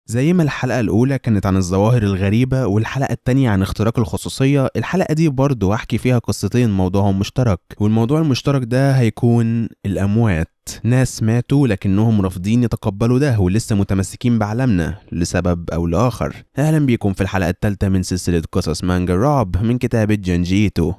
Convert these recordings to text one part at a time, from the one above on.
زي ما الحلقة الأولى كانت عن الظواهر الغريبة والحلقة التانية عن اختراق الخصوصية، الحلقة دي برضو هحكي فيها قصتين موضوعهم مشترك، والموضوع المشترك ده هيكون الأموات. ناس ماتوا لكنهم رافضين يتقبلوا ده ولسه متمسكين بعالمنا لسبب أو لآخر. أهلا بيكم في الحلقة الثالثة من سلسلة قصص مانجا الرعب من كتابة جونجي إيتو.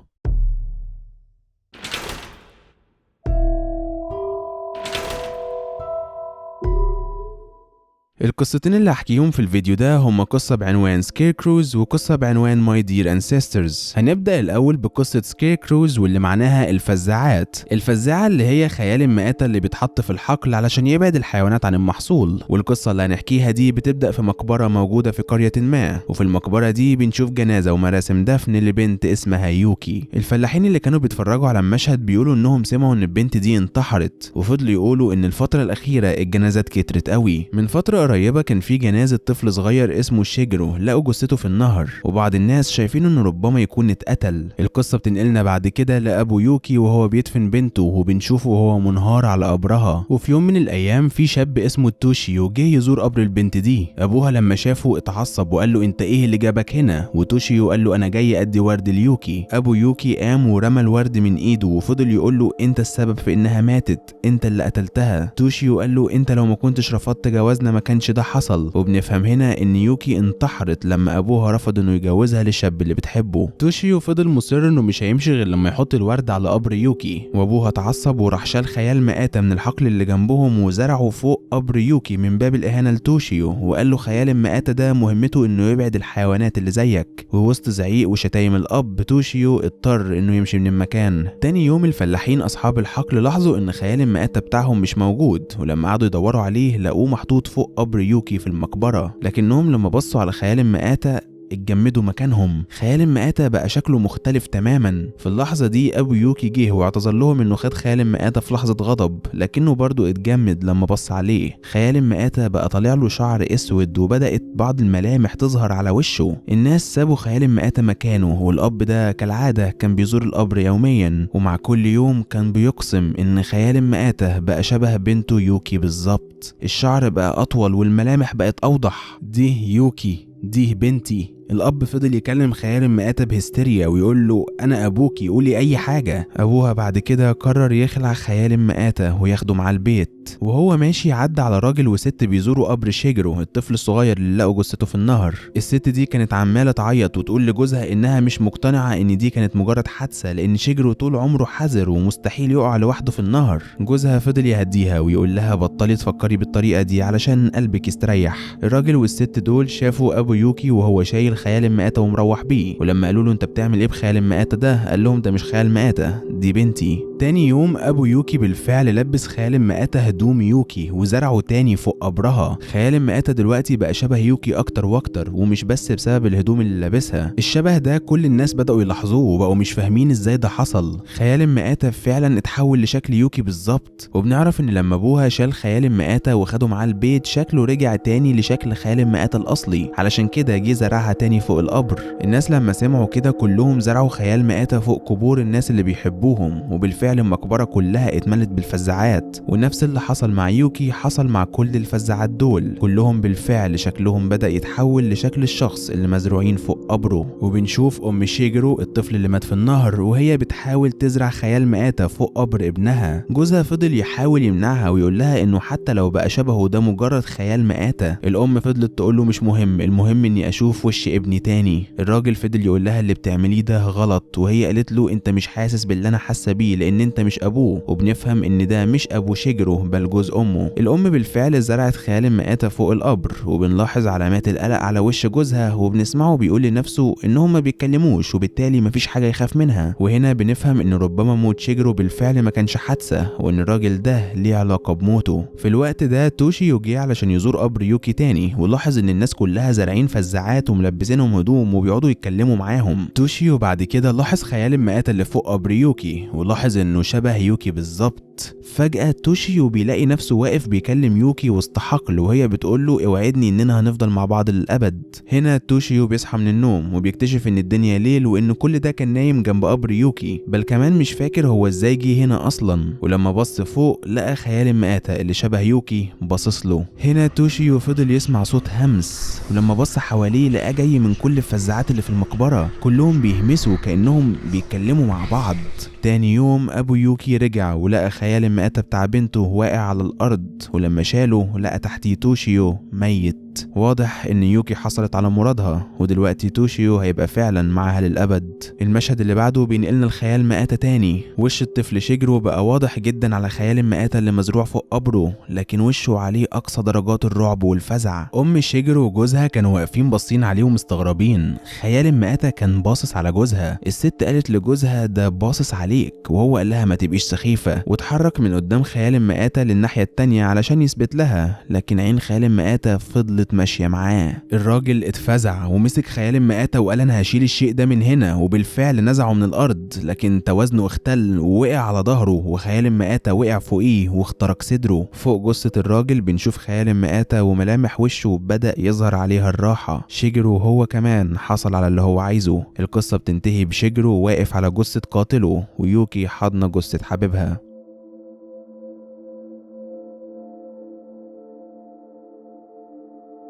القصتين اللي هحكيهم في الفيديو ده هما قصة بعنوان Scarecrows وقصة بعنوان My Dear Ancestors. هنبدأ الأول بقصة Scarecrows واللي معناها الفزاعات. الفزاعة اللي هي خيال المآتة اللي بيتحط في الحقل علشان يبعد الحيوانات عن المحصول. والقصة اللي هنحكيها دي بتبدأ في مقبرة موجودة في قرية ما، وفي المقبرة دي بنشوف جنازة ومراسم دفن لبنت اسمها يوكي. الفلاحين اللي كانوا بيتفرجوا على المشهد بيقولوا انهم سمعوا ان البنت دي انتحرت، وفضلوا يقولوا ان الفترة الأخيرة الجنازات كترت قوي. من فترة قريبة كان في جنازة طفل صغير اسمه شيجرو لقوا جثته في النهر، وبعض الناس شايفين انه ربما يكون اتقتل. القصة بتنقلنا بعد كده لأبو يوكي وهو بيدفن بنته، وبنشوفه وهو منهار على قبرها. وفي يوم من الأيام في شاب اسمه توشيو جه يزور قبر البنت دي. أبوها لما شافه اتعصب وقال له انت ايه اللي جابك هنا؟ وتوشيو قال له انا جاي ادي ورد ليوكي. أبو يوكي قام ورمى الورد من ايده وفضل يقول له انت السبب في انها ماتت، انت اللي قتلتها. توشيو قال له انت لو ما كنتش رفضت جوازنا ما كانش ده حصل. وبنفهم هنا ان يوكي انتحرت لما ابوها رفض انه يجوزها للشاب اللي بتحبه. توشيو فضل مصر انه مش هيمشي غير لما يحط الورد على قبر يوكي، وابوها اتعصب وراح شال خيال مآتة من الحقل اللي جنبهم وزرعه فوق قبر يوكي من باب الاهانة لتوشيو، وقال له خيال المآتة ده مهمته انه يبعد الحيوانات اللي زيك. ووسط زعيق وشتايم الاب توشيو اضطر انه يمشي من المكان. تاني يوم الفلاحين اصحاب الحقل لاحظوا ان خيال المآتة بتاعهم مش موجود، ولما قعدوا يدوروا عليه لقوه محطوط فوق قبر يوكي في المقبرة. لكنهم لما بصوا على خيال المآتة اتجمدوا مكانهم. خيال المآتة بقى شكله مختلف تماما. في اللحظة دي أبو يوكي جه واعتذر لهم إنه خد خيال المآتة في لحظة غضب، لكنه برضه اتجمد لما بص عليه. خيال المآتة بقى طالع له شعر أسود وبدأت بعض الملامح تظهر على وشه. الناس سابوا خيال المآتة مكانه، والأب ده كالعادة كان بيزور القبر يوميا، ومع كل يوم كان بيقسم إن خيال المآتة بقى شبه بنته يوكي بالظبط. الشعر بقى أطول والملامح بقت أوضح. دي يوكي، دي بنتي. الأب فضل يكلم خيال المآتة بهستيريا ويقول له أنا أبوكي، قولي أي حاجة. أبوها بعد كده قرر يخلع خيال المآتة وياخده مع البيت. وهو ماشي عدى على راجل وست بيزوروا قبر شيجرو الطفل الصغير اللي لقوا جثته في النهر. الست دي كانت عمالة تعيط وتقول لجوزها إنها مش مقتنعة إن دي كانت مجرد حادثة، لأن شيجرو طول عمره حذر ومستحيل يقع لوحده في النهر. جوزها فضل يهديها ويقول لها بطلي تفكري بالطريقة دي علشان قلبك يستريح. الراجل والست دول شافوا أبو يوكي وهو شايل خيال المآتة ومروح بيه، ولما قالوا له انت بتعمل ايه بخيال المآتة ده؟ قال لهم ده مش خيال مآتة، دي بنتي. تاني يوم ابو يوكي بالفعل لبس خيال المآتة هدوم يوكي وزرعه تاني فوق قبرها. خيال المآتة دلوقتي بقى شبه يوكي اكتر واكتر، ومش بس بسبب الهدوم اللي لابسها. الشبه ده كل الناس بدأوا يلاحظوه وبقوا مش فاهمين ازاي ده حصل. خيال المآتة فعلا اتحول لشكل يوكي بالظبط. وبنعرف ان لما ابوها شال خيال المآتة وخده معاه البيت شكله رجع تاني لشكل خيال المآتة الاصلي، علشان كده جه زرعها تاني فوق القبر. الناس لما سمعوا كده كلهم زرعوا خيال مآتة فوق قبور الناس اللي بيحبوهم، وبالفعل المقبرة كلها اتملت بالفزاعات. ونفس اللي حصل مع يوكي حصل مع كل الفزاعات دول، كلهم بالفعل شكلهم بدأ يتحول لشكل الشخص اللي مزروعين فوق قبره. وبنشوف أم شيجرو الطفل اللي مات في النهر وهي بتحاول تزرع خيال مآتة فوق قبر ابنها. جوزها فضل يحاول يمنعها ويقول لها انه حتى لو بقى شبهه ده مجرد خيال مآتة. الأم فضلت تقول له مش مهم، المهم اني اشوف وش ابني تاني. الراجل فضل يقول لها اللي بتعمليه ده غلط، وهي قالت له انت مش حاسس باللي انا حاسه بيه لان انت مش ابوه. وبنفهم ان ده مش ابو شيجرو بل جوز امه. الام بالفعل زرعت خيال المآتة فوق القبر، وبنلاحظ علامات القلق على وش جوزها، وبنسمعه بيقول لنفسه انهم ما بيتكلموش وبالتالي مفيش حاجه يخاف منها. وهنا بنفهم ان ربما موت شيجرو بالفعل ما كانش حادثه، وان الراجل ده ليه علاقه بموته. في الوقت ده توشيو جه علشان يزور قبر يوكي تاني، ولاحظ ان الناس كلها زارعين فزاعات وملبسينهم هدوم وبيقعدوا يتكلموا معاهم. توشيو بعد كده لاحظ خيال المآتة اللي فوق قبر يوكي، ولاحظ انه شبه يوكي بالظبط. مات. فجأة توشيو بيلاقي نفسه واقف بيكلم يوكي وسط حقل وهي بتقول له اوعدني اننا هنفضل مع بعض للأبد. هنا توشيو بيصحى من النوم وبيكتشف ان الدنيا ليل وان كل ده كان نايم جنب قبر يوكي، بل كمان مش فاكر هو ازاي جه هنا اصلا. ولما بص فوق لقى خيال مآتا اللي شبه يوكي باصص له. هنا توشيو فضل يسمع صوت همس، ولما بص حواليه لقى جاي من كل الفزاعات اللي في المقبرة، كلهم بيهمسوا كأنهم بيتكلموا مع بعض. تاني يوم ابو يوكي رجع ولقى خيال مآتا بتاع بنته واقع على الارض، ولما شاله لقى تحتيه توشيو ميت. واضح ان يوكي حصلت على مرادها، ودلوقتي توشيو هيبقى فعلا معاها للابد. المشهد اللي بعده بينقلنا الخيال مآتا تاني. وش الطفل شيجرو بقى واضح جدا على خيال مآتا اللي مزروع فوق قبره، لكن وشه عليه اقصى درجات الرعب والفزع. ام شيجرو وجوزها كانوا واقفين باصين عليه ومستغربين. خيال مآتا كان باصص على جوزها. الست قالت لجوزها ده باصص عليك، وهو قال لها ما تبقيش سخيفة، واتحرك من قدام خيال مآتا للناحية التانية علشان يثبت لها، لكن عين خيال مآتا فضلت ماشية معاه. الراجل اتفزع ومسك خيال مآتا وقال انا هشيل الشيء ده من هنا، وبالفعل نزعه من الارض، لكن توازنه اختل ووقع على ظهره، وخيال مآتا وقع فوقيه واخترق صدره. فوق جثة الراجل بنشوف خيال مآتا وملامح وشه بدأ يظهر عليها الراحة. شيجرو هو كمان حصل على اللي هو عايزه. القصة بتنتهي بشيجرو واقف على جثة قاتله، ويوكي حضن جثة حبيبها.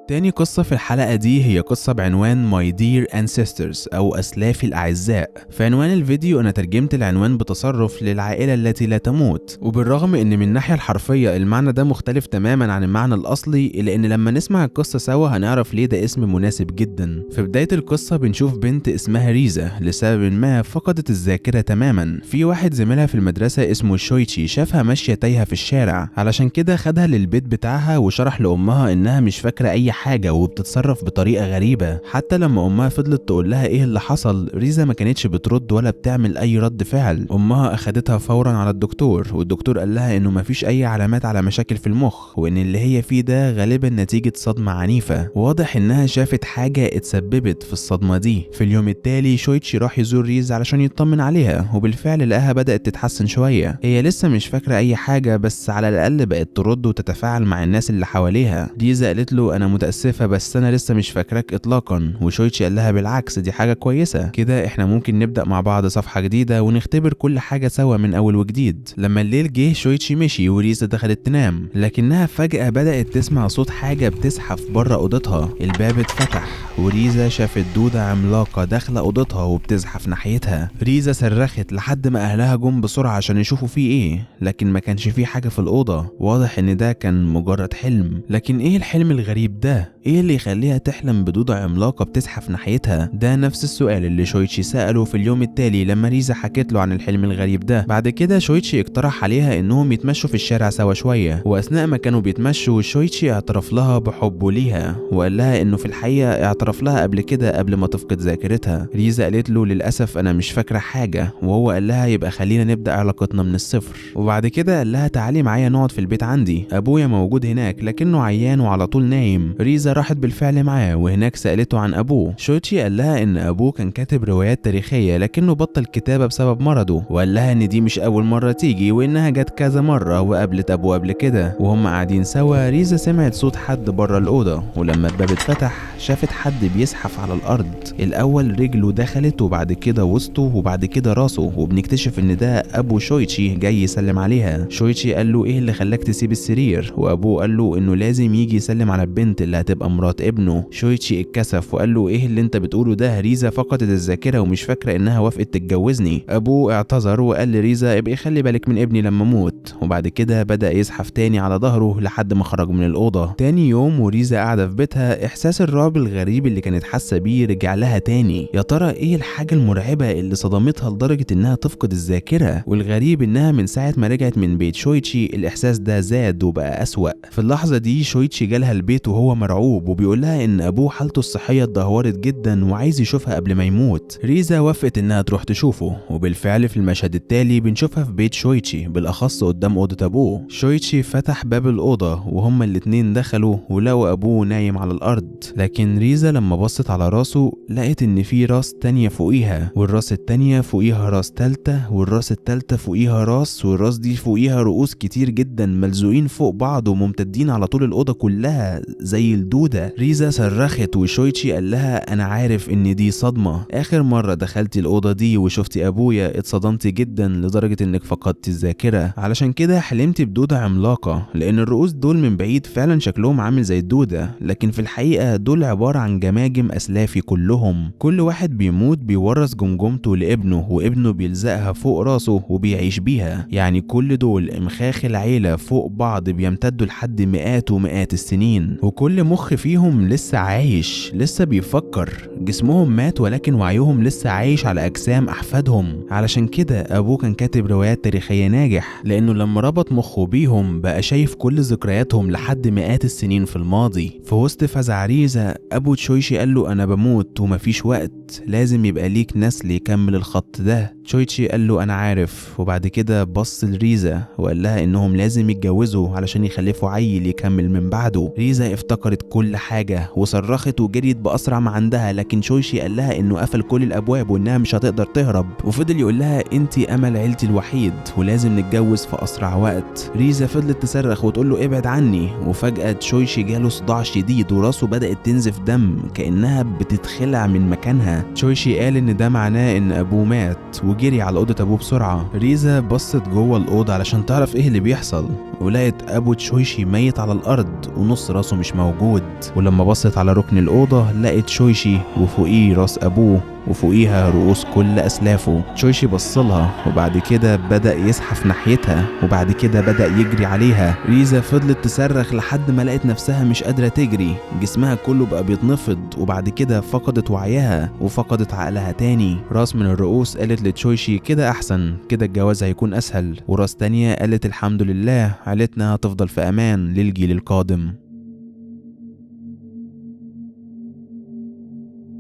تاني قصة في الحلقة دي هي قصة بعنوان My Dear Ancestors أو أسلافي الأعزاء. في عنوان الفيديو أنا ترجمت العنوان بتصرف للعائلة التي لا تموت، وبالرغم إن من الناحية الحرفية المعنى ده مختلف تماما عن المعنى الأصلي، إلا إن لما نسمع القصة سوا هنعرف ليه ده اسم مناسب جدا. في بداية القصة بنشوف بنت اسمها ريزا لسبب ما فقدت الذاكرة تماما. في واحد زميلها في المدرسة اسمه شويتشي شافها ماشية تايهة في الشارع، علشان كده خدها للبيت بتاعها وشرح لأمها إنها مش فاكرة أي حاجة وبتتصرف بطريقة غريبة. حتى لما أمها فضلت تقول لها إيه اللي حصل، ريزا ما كانتش بترد ولا بتعمل أي رد فعل. أمها أخدتها فورا على الدكتور، والدكتور قال لها إنه مفيش أي علامات على مشاكل في المخ، وإن اللي هي فيه ده غالبا نتيجة صدمة عنيفة. واضح إنها شافت حاجة اتسببت في الصدمة دي. في اليوم التالي شويتشي راح يزور ريزا علشان يطمن عليها، وبالفعل لقاها بدأت تتحسن شوية. هي لسه مش فاكرة أي حاجة، بس على الأقل بقت ترد وتتفاعل مع الناس اللي حواليها. ريزا قالت له أنا متأسفة بس أنا لسه مش فاكراك إطلاقا، وشويتشي قال لها بالعكس دي حاجة كويسة، كده إحنا ممكن نبدأ مع بعض صفحة جديدة ونختبر كل حاجة سوا من أول وجديد. لما الليل جه شويتشي مشي وريزا دخلت تنام، لكنها فجأة بدأت تسمع صوت حاجة بتزحف بره أوضتها. الباب اتفتح وريزا شافت دودة عملاقة داخلة أوضتها وبتزحف ناحيتها. ريزا صرخت لحد ما أهلها جم بسرعة عشان يشوفوا فيه إيه، لكن ما كانش فيه حاجة في الأوضة. واضح إن ده كان مجرد حلم، لكن إيه الحلم الغريب ده؟ إيه اللي يخليها تحلم بدودة عملاقة بتزحف ناحيتها؟ ده نفس السؤال اللي شويتشي سأله في اليوم التالي لما ريزا حكت له عن الحلم الغريب ده. بعد كده شويتشي اقترح عليها إنهم يتمشوا في الشارع سوا شوية، وأثناء ما كانوا بيتمشوا شويتشي اعترف لها بحبه ليها، وقال لها إنه في الحقيقة اعترف لها قبل كده قبل ما تفقد ذاكرتها. ريزا قالت له للأسف أنا مش فاكرة حاجة، وهو قال لها يبقى خلينا نبدأ علاقتنا من الصفر. وبعد كده قال لها تعالي معايا نقعد في البيت عندي، أبويا موجود هناك لكنه عيان وعلى طول نايم. ريزا راحت بالفعل معاه، وهناك سألته عن أبوه. شويتشي قال لها إن أبوه كان كاتب روايات تاريخية لكنه بطل كتابة بسبب مرضه، وقال لها إن دي مش أول مرة تيجي وإنها جت كذا مرة وقابلت أبوه قبل كده. وهم قاعدين سوا ريزا سمعت صوت حد بره الأوضة، ولما الباب اتفتح شافت حد بيزحف على الأرض. الأول رجله دخلت وبعد كده وسطه وبعد كده راسه، وبنكتشف إن ده أبو شويتشي جاي يسلم عليها. شويتشي قال له إيه اللي خلاك تسيب السرير، وأبوه قال له إنه لازم يجي يسلم على البنت اللي هتبقى مرات ابنه. شويتشي اتكسف وقال له إيه اللي أنت بتقوله ده، ريزا فقدت الذاكرة ومش فاكرة إنها وافقت تتجوزني. أبوه اعتذر وقال لريزا ابقي خلي بالك من ابني لما أموت، وبعد كده بدأ يزحف تاني على ظهره لحد ما خرج من الأوضة. تاني يوم وريزا قاعدة في بيتها، إحساس الرعب الغريب اللي كانت حاسة بيه رجع لها تاني. يا ترى إيه الحاجة المرعبة اللي صدمتها لدرجة إنها تفقد الذاكرة؟ والغريب إنها من ساعة ما رجعت من بيت شويتشي الإحساس ده زاد وبقى أسوأ. في اللحظة دي شويتشي جالها البيت وهو مرعوب وبيقول لها إن أبوه حالته الصحية اتدهورت جدا وعايز يشوفها قبل ما يموت. ريزا وافقت إنها تروح تشوفه، وبالفعل في المشهد التالي بنشوفها في بيت شويتشي بالأخص قدام أوضة أبوه. شويتشي فتح باب الأوضة وهما الاتنين دخلوا ولقوا أبوه نايم على الأرض، لكن لكن ريزا لما بصت على راسه لقت ان في راس تانية فوقيها، والراس التانية فوقيها راس تالتة، والراس التالتة فوقيها راس، والراس دي فوقيها رؤوس كتير جدا ملزوقين فوق بعض وممتدين على طول الأوضة كلها زي الدودة. ريزا صرخت وشويتشي قال لها انا عارف ان دي صدمة، اخر مرة دخلتي الأوضة دي وشفتي ابويا اتصدمتي جدا لدرجة انك فقدتي الذاكرة، علشان كده حلمتي بدودة عملاقة، لان الرؤوس دول من بعيد فعلا شكلهم عامل زي الدودة، لكن في الحقيقة دول عبارة عن جماجم اسلافي كلهم، كل واحد بيموت بيورث جمجمته لابنه، وابنه بيلزقها فوق راسه وبيعيش بيها، يعني كل دول امخاخ العيلة فوق بعض بيمتدوا لحد مئات ومئات السنين، وكل مخ فيهم لسه عايش، لسه بيفكر، جسمهم مات ولكن وعيهم لسه عايش على اجسام احفادهم. علشان كده ابوه كان كاتب روايات تاريخية ناجح، لانه لما ربط مخه بيهم بقى شايف كل ذكرياتهم لحد مئات السنين في الماضي. في وسط فزع ريزا ابو تشويشي قال له انا بموت ومفيش وقت، لازم يبقى ليك نسل يكمل الخط ده. تشويتشي قال له انا عارف، وبعد كده بص لريزا وقال لها انهم لازم يتجوزوا علشان يخلفوا عيل يكمل من بعده. ريزا افتكرت كل حاجة وصرخت وجريت بأسرع ما عندها، لكن شويشي قال لها انه قفل كل الابواب وانها مش هتقدر تهرب، وفضل يقول لها انتي امل عيلتي الوحيد ولازم نتجوز في اسرع وقت. ريزا فضلت تصرخ وتقول له ابعد عني، وفجأة تشويشي جاله صداع شديد وراسه بدأت تنزف دم كأنها بتتخلع من مكانها. تشويشي قال ان ده معناه ان ابوه مات، وجري على اوضة ابوه بسرعة. ريزا بصت جوه الأوضة علشان تعرف ايه اللي بيحصل، ولقت ابو تشويشي ميت على الارض ونص راسه مش موجود، ولما بصت على ركن الأوضة لقت شويشي وفوقيه راس ابوه وفوقيها رؤوس كل اسلافه. تشويشي بصلها وبعد كده بدأ يزحف ناحيتها، وبعد كده بدأ يجري عليها. ريزا فضلت تصرخ لحد ما لقت نفسها مش قادرة تجري، جسمها كله بقى بيتنفض، وبعد كده فقدت وعيها وفقدت عقلها تاني. راس من الرؤوس قالت لتشويشي كده احسن، كده الجواز هيكون اسهل، وراس تانية قالت الحمد لله عيلتنا هتفضل في امان للجيل القادم.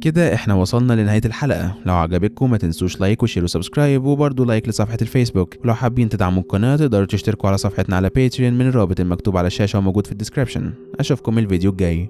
كده احنا وصلنا لنهاية الحلقة. لو عجبتكم ما تنسوش like و share و subscribe، وبرضه like لصفحة الفيسبوك. ولو حابين تدعموا القناة تقدروا تشتركوا على صفحتنا على Patreon من الرابط المكتوب على الشاشة وموجود في ال description. اشوفكم الفيديو الجاي.